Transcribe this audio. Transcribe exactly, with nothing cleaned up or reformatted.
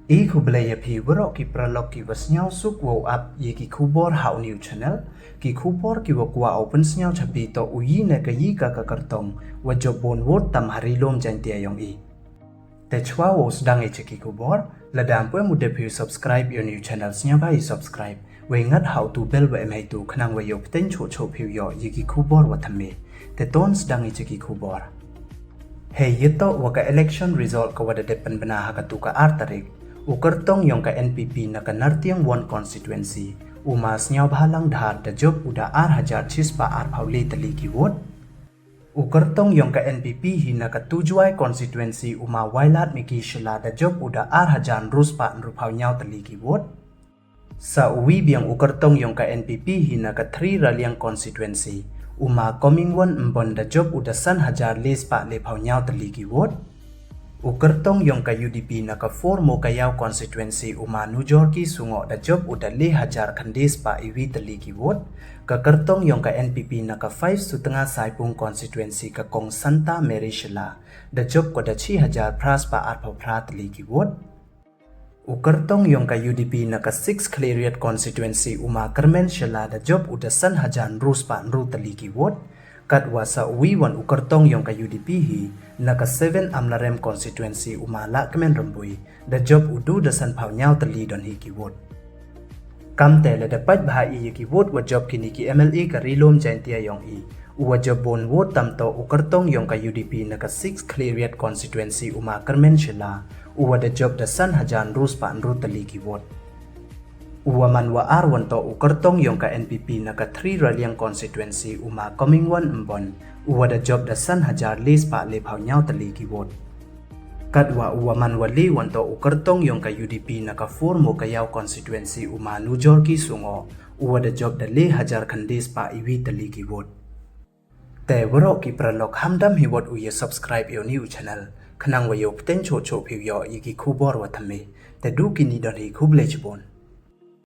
I khublei ya phi waroh ki paralok ki wa sniawsuk wow ap ya ki khubor ha u new channel. Ki khubor ki wa kwah u pynsniaw cha phi toh u yi ne ka yi ka ka kyrtong wa jop bun vote tam ha Ri-loom Jaiñtia yong i. Te chwa wow sdang i cha ki khubor, lada ym pu em u dep phi u subscribe ya u new channel, sniawbha i subscribe, wei ngat ha u tu bell wa em heitu khnang wa yow pteng choh choh phi u yoh ya ki khubor wa thymme. Te ton sdang i cha ki khubor. Hei yatoh wa ka election result ka wa da dep pynbna ha ka tu ka ar tarik, u kyrtong yong ka N P P na ka Nartiang One constituency, u ma Sniawbhalang Dhar, da jop u da ar hajar chispah arphaw le tylli ki vote. U kyrtong yong ka N P P hi na ka Tujwai constituency, u ma Wailadmiki Shylla, da jop u da ar hajar ynruspah ynruphaw ynñiaw tylli ki vote. Sa u wi biang u kyrtong yong ka N P P hi na ka Three Raliang constituency, u ma Comingone Ymbon, da jop u da san hajar lespah lephaw ynñiaw tylli ki vote. U kyrtong yong ka U D P na ka Four Mowkaiaw constituency, u ma Nujorki Sungoh, da jop u da le hajar khyndespah iwi tylli ki vote. Ka kyrtong yong ka N P P na ka Five Sutnga Saipung constituency, ka Kong Santa Mary Shylla, da jop ko da chi hajar phraspah arphaw phra tylli ki vote. U kyrtong yong ka U D P na ka Six Khliehriat constituency, u ma Kyrmen Shylla, da jop u da san hajar ynruspah ynru tylli ki vote. Katwa sa u wi wan u kyrtong yong ka U D P hi na ka Seven Amlarem constituency, u ma Lahkmen Rymbui, da jop u du da sanphaw ynñiaw tylli don hi ki vote. Kamte lada pait bha i ya ki vote wa jop kini ki M L A ka Ri-loom Jaiñtia yong i, u wa jop bun vote tam toh u kyrtong yong ka U D P na ka Six Khliehriat constituency, u ma Kyrmen Shylla, u wa da jop da san hajar ynruspah ynru tylli ki vote. U wa man wa ar wan toh u kyrtong yong ka N P P na ka Three Raliang constituency, u ma Comingone Ymbon, u wa da jop da san hajar lespah lephaw ynñiaw tylli ki vote. Katwa u wa man wa le wan toh u kyrtong yong ka U D P na ka Four Mowkaiaw constituency, u ma Nujorki Sungoh, u wa da jop da le hajar khyndespah iwi tylli ki vote. Te waroh ki paralok, ham dam hi wat u ya subscribe ya u new channel khnang wa yow pteng choh choh phi u yoh ya ki khubor wa thymme. Te du kini don hi, khublei chibun.